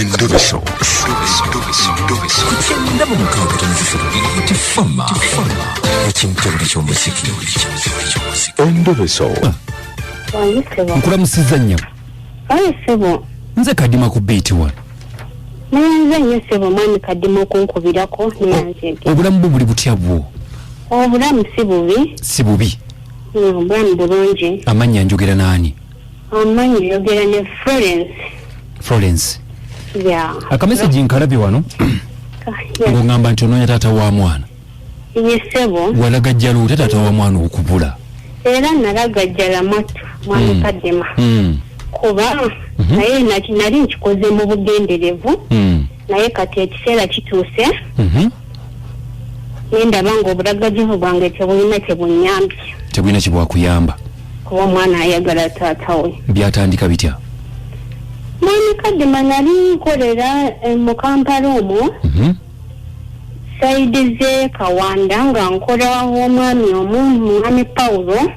Endobeso. Ku 96.3 Fama, ekimtebule ky'omuziki. Endobeso. Wange ssebo. Nkulamusizza nnyabo. Aye ssebo. Nze Kadima ku Beat One. Neyanze nnyo ssebo mwami Kadima okunkubirako, neyanzege. Obulamu bwo buli butya bwo? Obulamu si bubi. Si bubi. Obulamu bulungi. Amannya njogera n'ani? Amannya oyogera ne Florence. Florence. Ya. Akameseji nkalabye wano ng'oŋŋamba nti onoonya taata wa mwana. Ye ssebo. Walagajjala otya taata wa mwana okubula? Era nalagajjala mwattu mwami Kadima. Kuba naye nali nkikoze mu bugenderevu. Naye kati ekiseera kituuse. Nendaba ng'obulagajjavu bwange tebulina kye bunnyambye. Tebulina kye bwakuyamba. Kuba omwana ayagala taata we. Byatandika bitya? Mwami Kadima, nali nkolera mu Kampala omwo. Side ze Kawanda, nga nkola omwami omu, mwami Paulo.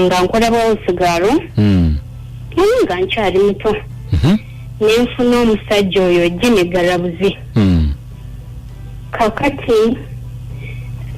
Nga nkola bwawusigaalo. Naye nga nkyali muto. Nenfuna omusajja oyo Jimmy Galabuzi. Kakati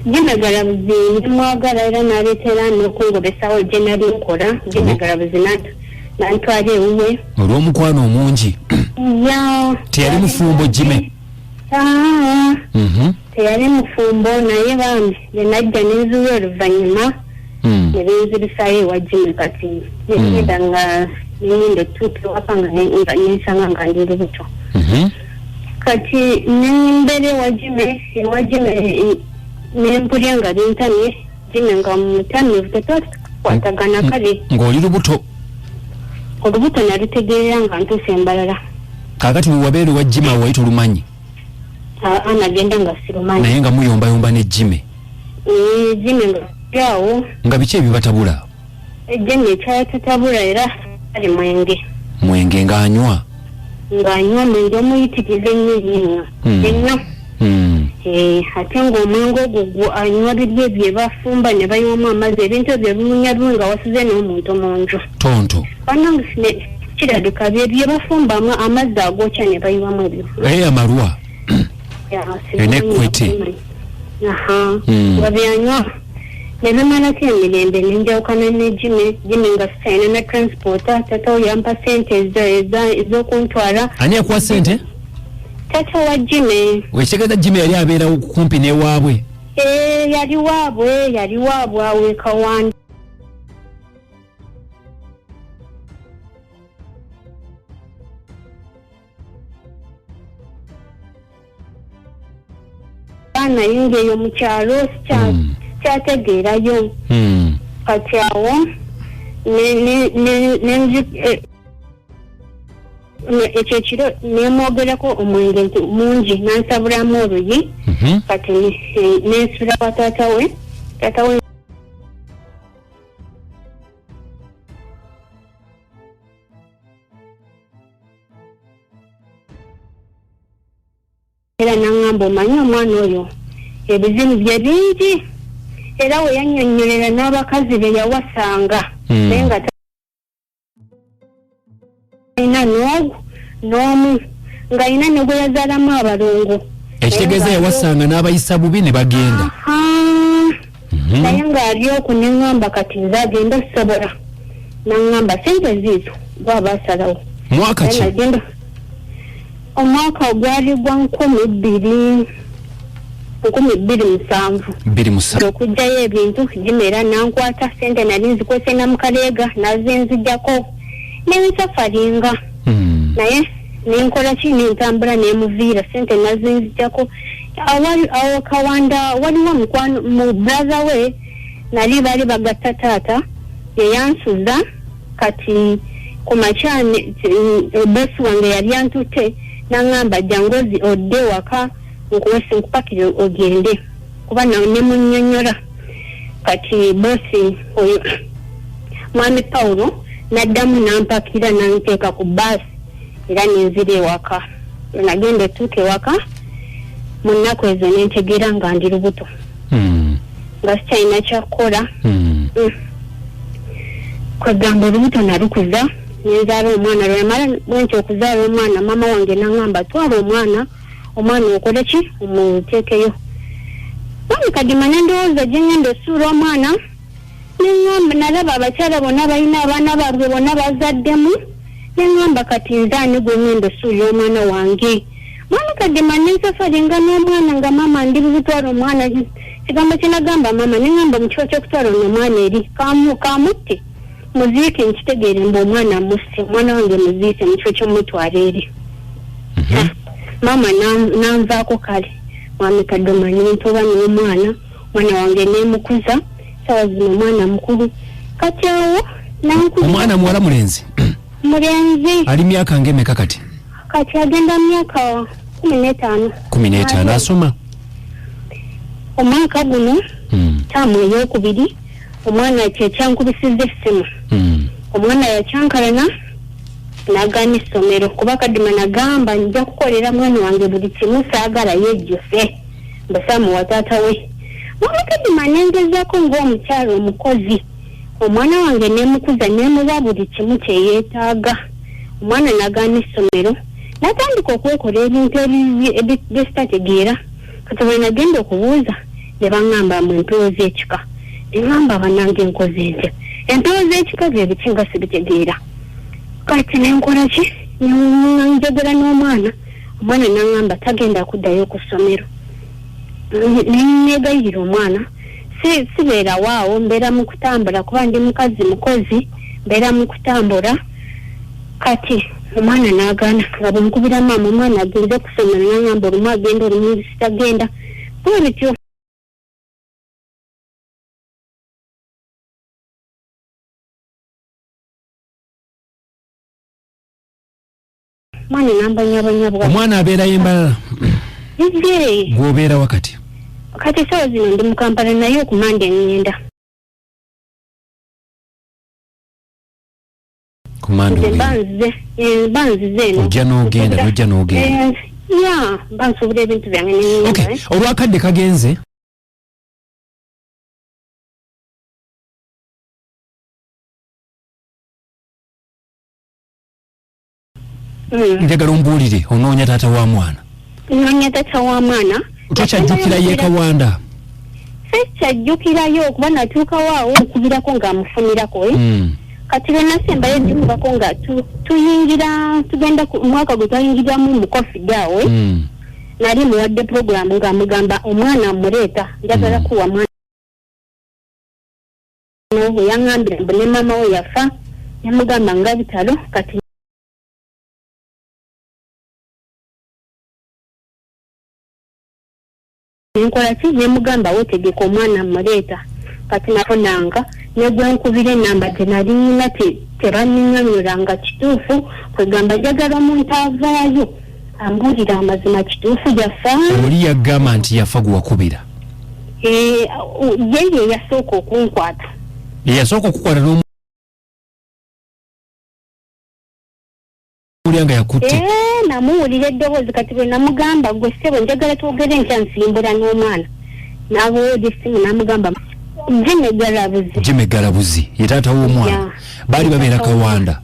Jimmy Galabuzi nemwagala era naleetera n'okungobesawo gye nali nkola. Jimmy Galabuzi nantwala ewuwe. Olw'omukwano omungi. Ya. Teyali mufumbo Jimmy? Aa, teyali mufumbo, naye bambi bye najja nenzuwa oluvannyuma ne binzirisaayo ewa Jimmy. Kati nengenda nga nengenda otuuka ewaka nga nensanga nga ndi lubuto. Kati nembeera ewa Jimmy, ewa Jimmy nempulya nga bintamye. Jimmy nga mutamiivu, tetwatukwatagana kale. Ng'oli lubuto? Olubuto nalutegeerera nga ntuuse embalala. Kaakati wewabeera ewa Jimmy awo wali tolumanyi? Aa, nagenda nga sirumanyi. Naye nga muyombayomba ne Jimmy? Jimmy nga awo. Nga biki ebibatabula? Jimmy ekyatutabula era ali mwenge. Mwenge ng'anywa? Ng'anywa mwenge omuyitiriza ennyo nnyo ennyo. Ate ng'omwenge ogwo anywa biri ebyo bafumba ne bayiwamu amazzi, ebintu ebyo biwunya biwu nga wasize n'omuntu mu nju. Tonto? Bannange, kirabika bye bye bafumbamu amazzi agokya ne bayiwamu ebyo. Amalwa. Ya, simanyi. Enekwete. Aha. Nga byanywa ne bimalako emirembe, nenjawukana ne Jimmy. Jimmy nga sikyalina na transport, tata we yampa sente ez'okuntwala. Ani akuwa sente? Tata wa Jimmy. Ekitegeeza Jimmy yali abeerawo kumpi n'ewaabwe? Eh, yali waabwe, yali waabwe awo e Kawanda, naye ngaeyo mu kyalo sikyategeerayo. Kati awo ekyo ekiro nemwogerako omwenge nti mungi, nansabulamu oluyi. Kati nensula wa taata we, taata we era naŋŋamba, "Omanyi omwana oyo ebizibu bye bingi," era we yannyonnyolera n'abakazi be yawasanga. Naye nga talina n'ogu n'omu, ng'alina ne gwe yazaalamu abalongo. Ekitegeeza Naye nga yawasanga n'abayisa bubi ne bagenda. Aha. Naye ng'ali okwo neŋŋamba, "Kati nze agenda osobola?" Naŋŋamba, "Sente ziizo, gwaba asalawo." Mwaka ki? Nagenda omwaka gwali gwa 2007. 2007. Okugjayo ebintu Jimmy era nankwata sente nali nzikwese namukaleega, nazinzijjako nensafaringa. Naye nenkola ki? Nentambula nemuviira, sente nazinzijjako. Awo Kawanda waliwo mukwano mu brother we nali baali bagatta taata yeyansuza. Kati ku makya bosi wange yali antutte naŋŋamba, "Jangu odde waka nkuwese nkupakire ogende," kuba ne munnyonnyola. Kati bosi oyo mwami Paulo naddamu nampakira, nanteeka ku baasi era nenzira ewaka. Nagenda etuuka ewaka mu nnaku ezo nentegeera nga ndi lubuto. Nga sikyalina kyakukola. Kwegamba olubuto nalukuza. Nenzaala omwana. Lwemala bwenti okuzaala omwana, maama wange naŋŋamba, twala omwana, omwana okole ki, omuteekeyo. Mwami Kadima, nendowooza gye ŋŋenda osuula omwana, neŋŋamba, nalaba abakyala bonna balina abaana baabwe, bonna bazaddemu. Neŋŋamba, kati nze ani gwe ŋŋenda osuulira omwana wange? Mwami Kadima, nensafaringa n'omwana nga maama ndi butwala omwana. Kigambo kye nagamba maama, neŋŋamba, mu kifo ky'okutwala ono omwana eri kamutte muziike, nkitegeere mbu omwana musse, omwana wange muziike mu kifo ky'omutwala eri. Maama nanvaako. Kale mwami Kadoma, nentoba n'omwana, omwana wange nemukuza. Sawa zino omwana mukulu. Kati awo nankuza. Omwana muwala, mulenzi? Mulenzi. Ali myaka ng'emeka kati? Kati agenda myaka 15. 15. Asoma? Omwaka guno taamu eyokubiri. Omwana kyekyankubisiza essimu. Omwana yakyankalana nagaana essomero, kuba Kadima nagamba, nja kukolera mwana wange buli kimu, saagala yejjuse mbasaamuwa taata we. Mwami Kadima, nengezaako ng'omukyala omukozi, omwana wange nemukuza, nemuwa buli kimu kyeyeetaaga. Omwana nagaana essomero, natandika okwekola ebintu byesitategeera. Kati bwe nagenda okubuuza, ne baŋŋamba mbu empewo z'ekika. Neŋŋamba, bannange, nkoze ntya? Empewo z'ekika bye biki nga sibitegeera? Kati nenkola ki? Njogera n'omwana, omwana naŋŋamba tagenda kuddayo ku ssomero. Negayirira omwana. Sibeera waawo, mbeera mu kutambula, kuba ndi mukazi mukozi, mbeera mu kutambula. Kati omwana n'agaana, nga bwenkubira maama, omwana agenze ku ssomero, naŋŋamba olumu agenda, olumu sitagenda, bwe bityo. Mwana nambonyabonyabwa. Omwana abeerayo embalala? Nze. Gwobeera wakati? Kati sawa zino ndi mu Kampala, naye okumanda eŋŋenda. Kumanda? Nze mba nzize, mba nzize eno. Ojja n'ogenda, n'ojja n'ogenda. Ya, mba nsuubula ebintu byange neŋŋenda. Okay, olwakadde kagenze. Njagala ombuulire, onoonya taata wa mwana? Noonya taata wa mwana. Tokyajjukira yeekawanda? Sikyajjukirayo, okuba natuukawo awo nkubirako ng'amufunirako, eh? Kati lwe nasembayo gikubako nga tuyingira, tugenda ku mwaka gwe twayingiramu mu COVID awo, eh? Nali muwadde puroguramu ng'amugamba omwana amuleeta, njagala kuwa mwana we. Yaŋŋambira mbu ne maama we yafa, nemugamba nga bitalo. Kati nenkola ki? Nemugamba wetegeka, omwana muleeta. Kati nafunanga negwenkubira enamba tenali nyina, tebanninyonyola kituufu. Kwegamba njagala omuntu avaayo ambuulira amazima, kituufu yafa? Oli yagamba nti yafa gwe wakubira? Eh, ye ye yasooka okunkwata. Yeyasooka okukwata n'omuwulira nga yakutte? Eh, namuwulira eddoboozi. Kati bwe namugamba, gwe ssebo, njagala twogere nkya, nsimbula n'omwana, nabuwoola essimu, namugamba Jimmy Galabuzi. Jimmy Galabuzi ye taata w'omwana? Ya. Baali babeera Kawanda?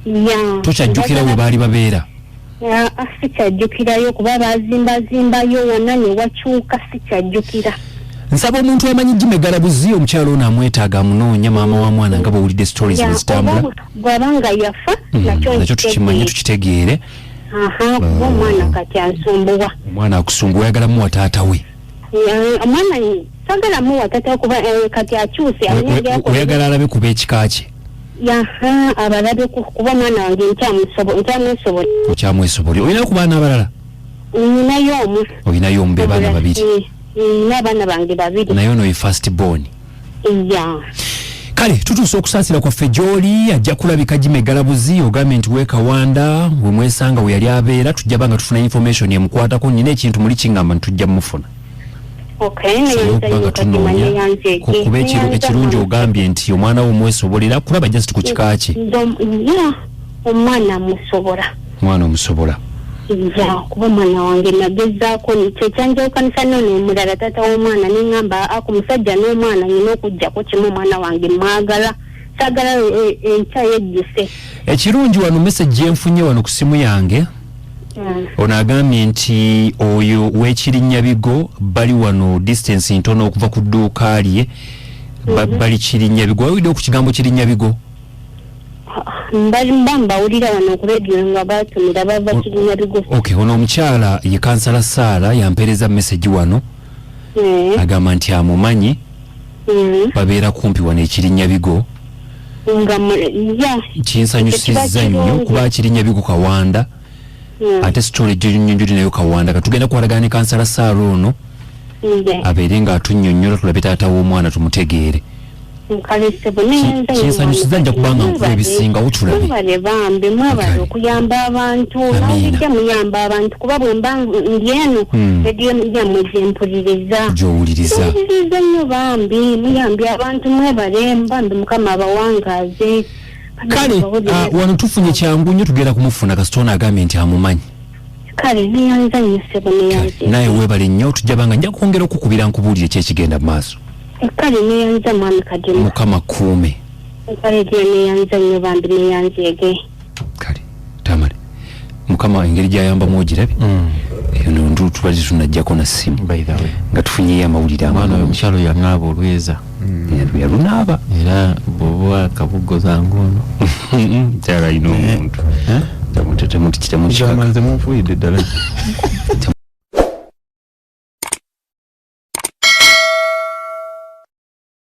Ya. Tokyajjukira we baali babeera? Ah, sikyajjukirayo, kuba bazimbazimbayo wonna ne wakyuka, sikyajjukira. Nsaba omuntu amanyi Jimmy Galabuzi, omukyalo ono amwetaaga, amunoonya, maama wa mwana, nga bwowulidde stories Ya, bwe zitambula. Oba bw'aba nga yafa, nakyo nakyo tukimanye, nkitegeere. Tukitegeere. Aha, kuba omwana kati ansumbuwa. Omwana akusumbuwa, oyagala muwa taata we? Ya, omwana sagala muwa tata, kuba kati akyuse, alina ebyakola. Oyagala alabe kuba ekika kye? Yaha, abalabe kuba omwana wange nkyamwesobola. Okyamwesobola. Olinayo ku baana abalala? Ninayo omu. Olinayo omu, be baana babiri? Eh, nina abaana bange babiri. Naye ono ye first born? Ya. Kale tutuusa okusaasira kwaffe gy'oli. Ajja kulabika Jimmy Galabuzi, ogambye nti weekawanda we mwesanga we yali abeera. Tujja ba nga tufuna information emukwatako. Nina ekintu muli kiŋŋamba nti tujja mufuna. Okay. Tusobole okuba nga tunoonya kuba ekirungi ogambye nti omwana wo omwesobolera, kulaba just ku kika kye. Ya, omwana musobola. Omwana omusobola. Ya, kuba omwana wange nagezaako, kyekyanjawukanisa nono omulala taata w'omwana, neŋŋamba ku musajja n'omwana nyina okugjako kimu, omwana wange mwagala. Saagala enkya yejjuse. Ekirungi wano message gyenfunye wano ku simu yange, ono agambye nti oyo w'Ekirinyabigo bali wano distance ntono okuva ku dduuka lye. Bali Kirinyabigo. Wawulidde ku kigambo Kirinyabigo? Mba mbawulira wano ku radio nga batumira bava Kirinyabigo. Okay, ono omukyala ye Kansala Saara, yampeereza message wano, agamba nti amumanyi, babeera kumpi wano Ekirinyabigo. Nga ya. Kinsanyusizza Ekyo kiba nnyo kirungi. kuba Kirinyabigo Kawanda, ate story gyonyonjoli nayo Kawanda. Katugenda kuwalagana ne Kansala Saara ono, abeere ng'atunnyonnyola, tulabe taata w'omwana tumutegeere. Kale ssebo, neyanza nnyo. Kinsanyusiza, nja kubanga nkuwa ebisingawo, tulabe. Mwebale bambi, mwebale Kale. okuyamba abantu. Amiina. Nawulidde muyamba abantu, kuba bwe mba ndi eno, rediyo yammwe gyempuliriza. Gy'owuliriza. Mpuliriza nnyo bambi, muyambye abantu, mwebale bambi, Mukama abawangaaze. Kale wano tufunye kyangu nnyo, tugenda kumufuna kasita ono agambye nti amumanyi. Kale neyanza nnyo ssebo, neyanze. Naye weebale nnyo, tujja banga nja kwongera okukubira nkubuulire ki ekigenda mu maaso. Kale neyanza, mwami Kadima. Mukama kuume. Kale dya, neyanza nnyo bambi, neyanzeege. Kale Tamale, Mukama engeri gyayambamu ogirabye. Eyo no ndu tubadde tunajjako na ssimu By the way, nga tufunyeyo amawulire omwana oyo, amalungi. omukyalo yaŋŋaaba olweza. Yalunaaba. Era bw'oba akabuggoza ngono. Kyala alina omuntu. Eh? Temutikaka. Nze munfuuyidde ddala.